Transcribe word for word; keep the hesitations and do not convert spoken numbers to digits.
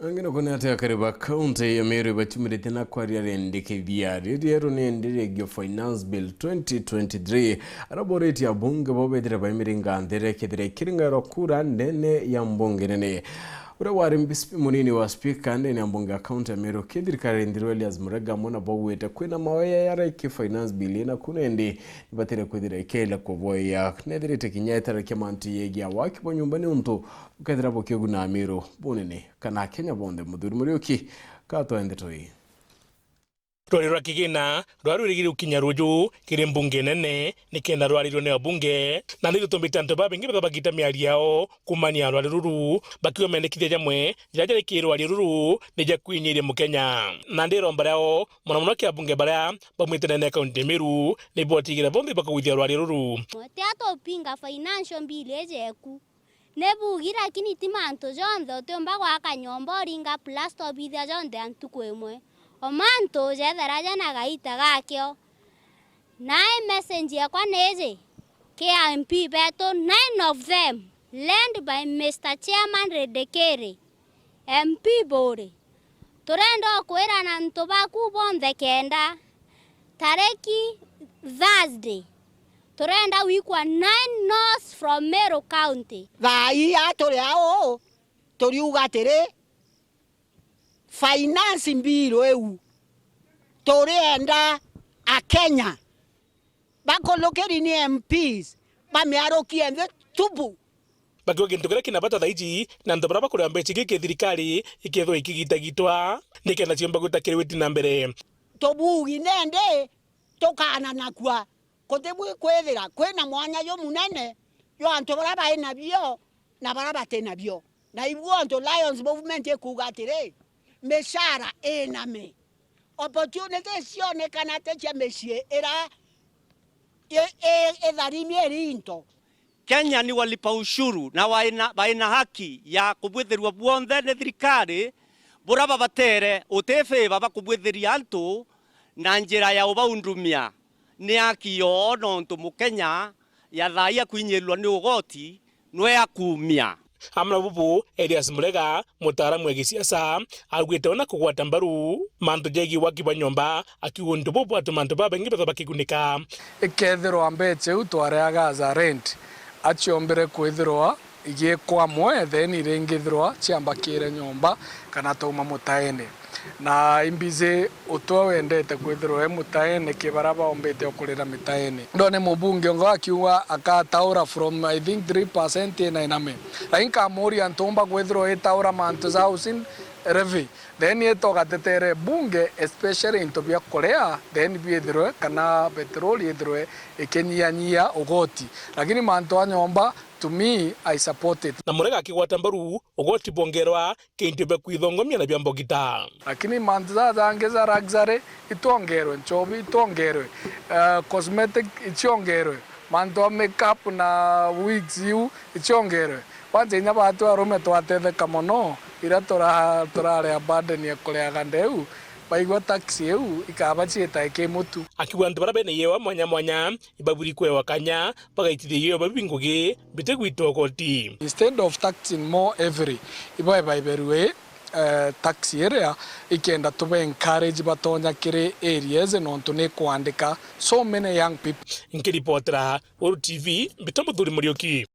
Angina kuni ati akari ba kaunti ya Meru ibachumiritie na kwaria rendekethia rieru ni endi regio Finance Bill twenty twenty-three, ara boritie abunge bo bethire baimiringa nthire kethire ikiringairwa kura ndene ya mbunge nene. Uria wari mbi-, sp-, munini wa spika ndene ya mbunge ya kaunti ya Meru, kithirikari nthirwa Elias Murega amwe nabo augite kwina maoya yara iki Finance Bill ina kuna endi ibatire kwithira ikele kuboya. Nethirite kinya itara kia mantu yegia waki bwa nyumba ni untu ukethira bukiguna Amiru bunene kana Akenya bonthe. Muthuri Muriuki, katwende toi. Rwari rwa kigina rwari rurigiri gukinya ruju kiri mbunge nene nikenda rwarirwe ni abunge, na ni rutumbite antu babaingi betha bagita miario yao kumania rwari ruru, bakiuga mendekithia jamwe jaria jari kiri rwari ruru ni ja kwinyiria Mukenya. Na ndi iromba riao mono mono ki abunge baria baumite nene ya kaunti ya Meru ni botigire bonthe bakagwithia rwari ruru. Ti atupinga financial bill iji eku. Ni bugi, lakini ti mantu jonthe. Utiumba gwaka nyomba uringa plaster ubithia jonthe a ntuku imwe. O mantu jethera jena gaita gakio. Nae message yakwa ni iji, ki M P betu, nine of them, led by Mister Chairman Redekiri, M P Buri. Turenda ukwirana antu baku bonthe kenda tariki Thursday, turenda gwikwa nine no's from Meru County. Thaa ii a turi au, turiuga atiri, finance bill iu turienda Akenya bakulukiri ni M Ps bamiarukie nthi tubu. Bakiuga gintu kiria kina bata thaiji na antu baria bakuria mbeca igiki thirikari ikethirwa ikigitagitwa nikenda ciumba gwita kiria witi na mbere. Tubugi nende tukananakua. Kutibwi kwithira kwina mwanya jumunene jwa antu baria bai nabio na baria bati nabio. Na ibu ontu Lions Movement ikuuga atiri, micara iname, opportunities cionekana ti cia micii ira i- i- itharimi iri into. Kenya ni walipa ushuru na waina, baina haki ya kubwithirua bwonthe ni thirikari buria babatere, uti favor bakubwithiria antu na njira ya ubaundumia. Ni haki yoo, nontu Mukenya ya thaai akuinyirwa ni ugoti nwe akumia. Amwe na bubu, Elias Murega, mutaaramu wa gisiasa, augite ona kugwata mbaru mantu jegie waki bwa nyomba, akiuga untu buu bwatuma antu babaingi betha bakigunika. Ikethirwa mbeca iu twareaga as a rent, aciombire kwithirwa igiikwa amwe, then iringithirwa ciambakire nyomba kana tauma mutaene. Na imbizi utwe wendete kwithirwa e mutaene ki baria baombite o kurira mitaene. Ndone mubunge ungi akiuga akataura from, I think, three percent ina iname. Lakini nkamuria, ntumba kwithirwa itaura mantu ja housing levy, then itogatetere bunge, especially into bia kuria, then biithirwe kana petrol ithirwe ikinyihanyihia ugoti. Lakini mantu a nyomba, to me, I support it. Na Murega akigwata mbaru ugoti bwongerwa kintu bia kwithongomia na bia mbogita. Lakini mantu jaja jangi ja luxury itwongerwe, nchobi itwongerwe, eh, cosmetic ichiongerwe, mantu a makeup na wigs iu ichiongerwe. Kwanza inya baatu arume twatetheka mono, iria tura-, turaria burden ya kureaga ndeu, baigua tax iu ikaba ciita iki mutu. Akiuga antu baria bena iewa mwanya mwanya ibaburi kwewa kanya bagaitithia iewa babi ngugi bitigwitwa ugoti. Instead of taxing more heavily, ibae baiberue, eh, tax iria ikenda tuba encourage batonya kiri areas nontu ni kwandika so many young people. Nkiripotera Uru T V, mbitwa Muthuri Muriuki.